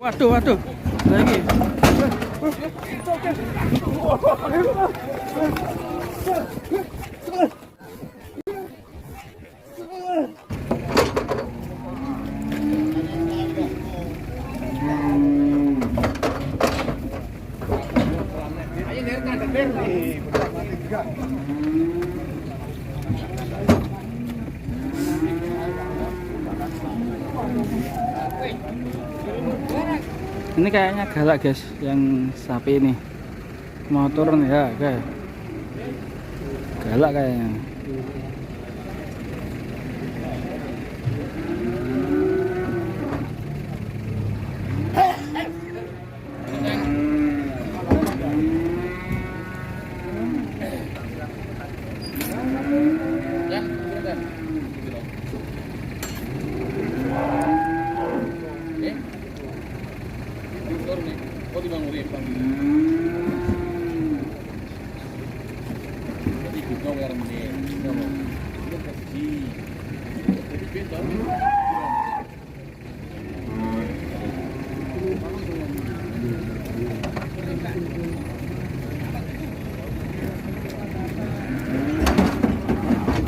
Waduh, waduh. Lagi. Ini kayaknya galak guys, yang sapi ini. Mau turun ya, oke. Galak kayaknya.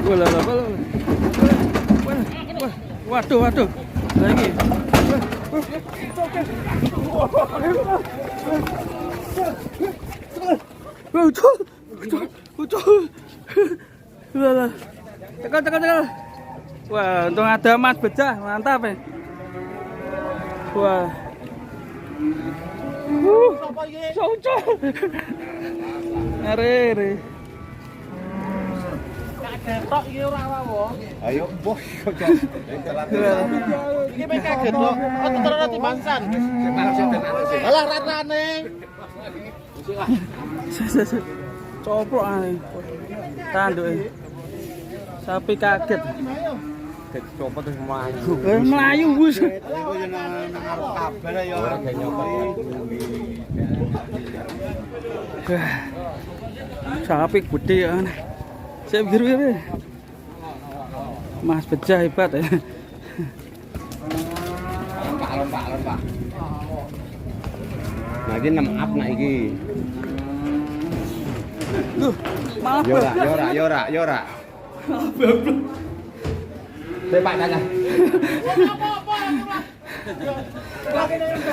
Walah, walah, walah. Wah, waduh, waduh. Lagi. Ucul, ucul, ucul. Walah. Tekan, tekan, tekan. Wah, untung ada Mas Bejah, mantap ya. Wah. Ucul. Ngeri, ngeri. Ketok iki ora wawo. Ayo, bos. Iki mek kaget kok. Oh, terus timbansan. Alah ratane. Coplok ae. Tanduke. Sapi kaget. Copot terus melayu. Melayu wis. Kabar ya ora gak nyopot. Sapi gede ya. Saya biru. Mas Bejah hebat ya. Lompak, lompak, lompak. Nah, iki 6 up nak iki. Duh, malah Yo ora, yo ora, yo ora, yo ora. Saya Pak tanya.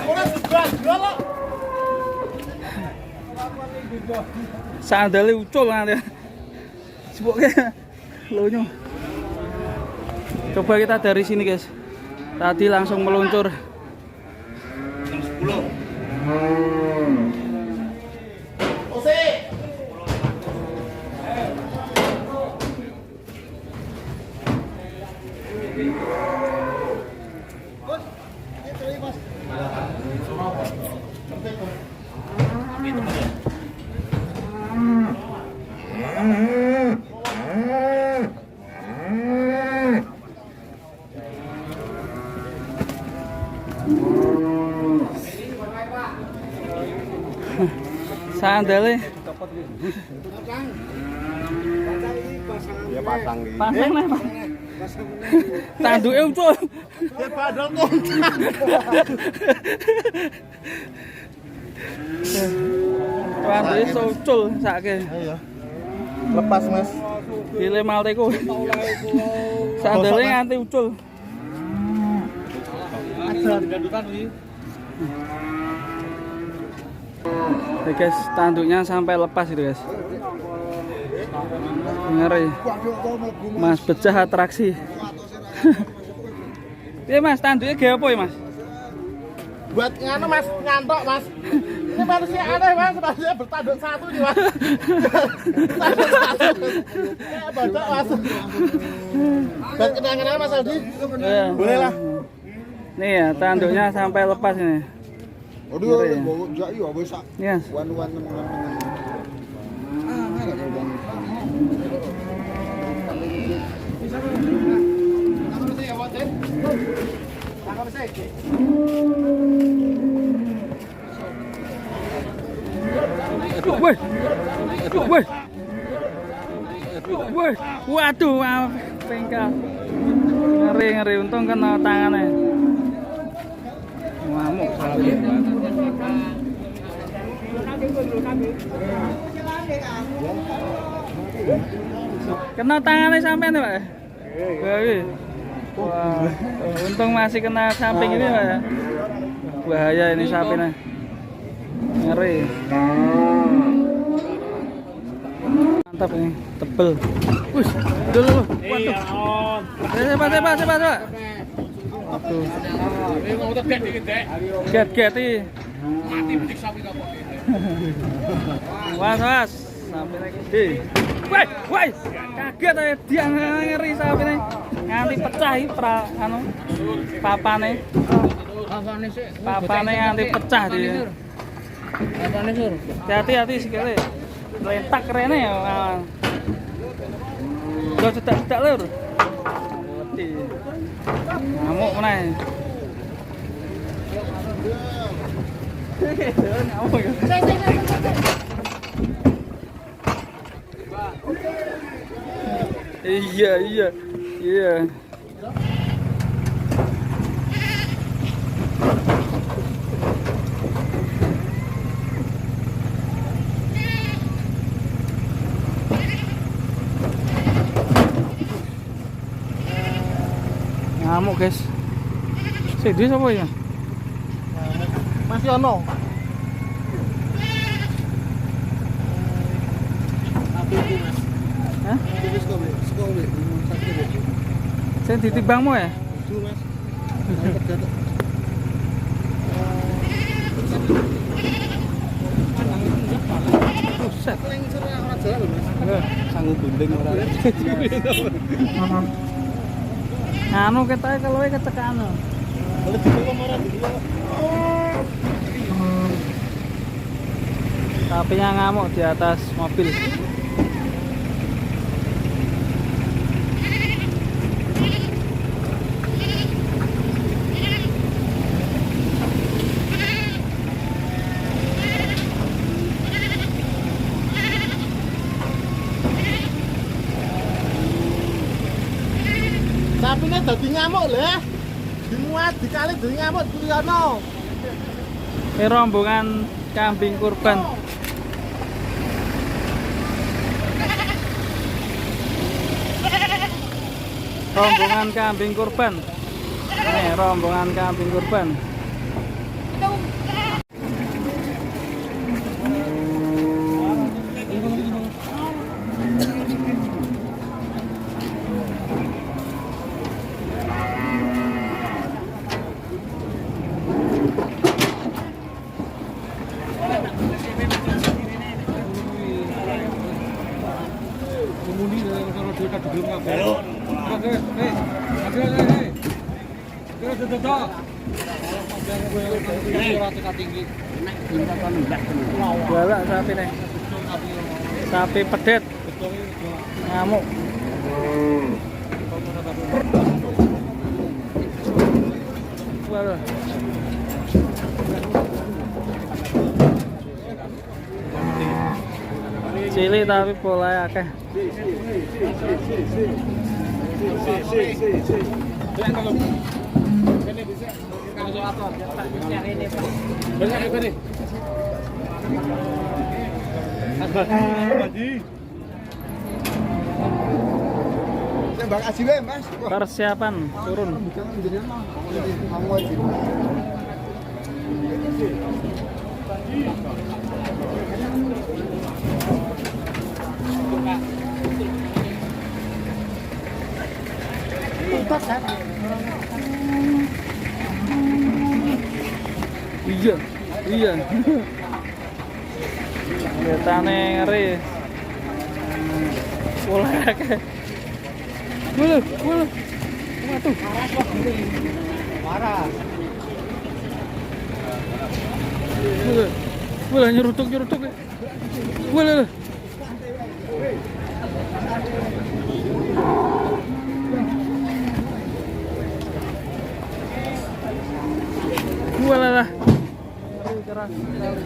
Ora jual kok. Sandale ucul nanti. Sibuknya lonyo. Coba kita dari sini guys. Tadi langsung meluncur. 10. Ose. Sandale Ya pasang iki. pasang lah, Pak. Tanduke ucul. Ya badal kontak. Tanduke ucul sakke. Iya. Lepas, Mas. Dile malteku. Sandale nganti ucul. Oke guys, tanduknya sampai lepas itu guys. Ngeri. Mas Bejah atraksi. Piye Mas, tanduknya gawe apa ya Mas? Buat nganu Mas, ngantok Mas. Ini manusia aneh Mas, manusia bertanduk satu nih Mas. Bertanduk satu. Kayak badak Mas. Buat kenang-kenangan Mas Aldi. Iya. Boleh lah. Nih ya, tanduknya sampai lepas ini. Aduh, Ngeri ya. bawa jak yo wis sak Yes. wan-wan temen-temen. Ah, enggak ada bang. Woi. Woi. Woi, waduh, pengkal. Ngeri ngeri, untung kena tangannya. Ngamuk. Kena tangannya sampean ya, Pak? Wah, untung masih kena samping ini, Pak ya. Bahaya ini sapinya. Ngeri. Mantap ini, tebel. Wih, dulu. Waduh. Cepat, cepat, cepat, cepat. Aduh. Get-get iki. Was, was. Sapine gede. Woi, woi. Kaget ae dia ngeri sapine. Nganti pecah iki pra anu papane. Papane nganti pecah dia. Papane sur. Hati-hati sikile. Lentak rene ya. Yo cedak-cedak lur. Wedi. Ngamuk meneh. Ngamuk ya. Iya, iya. Iya. Ngamuk, guys. Sing duwe sapa ya? Masih ono. Hah? Sing ditimbangmu ya? Buset. Sanggup gunting ora. Anu ketoke keluwe kecekan. Sapinya ngamuk di atas mobil. Sapine dadi ngamuk lho. Dimuat dikali dadi ngamuk kuwi ono. Ini rombongan kambing kurban. Rombongan kambing kurban. Nih, rombongan kambing kurban. Galak sapi nih. Sapi pedet. Ngamuk. Waduh. Cilik tapi polahe akeh. Persiapan turun. Iya, iya. Ketane ngeri. Mulai akeh. Wuluh, wuluh. Waduh. Marah. Wuluh. Wuluh nyeruduk-nyeruduk. Wuluh. Walah. Keras sekali.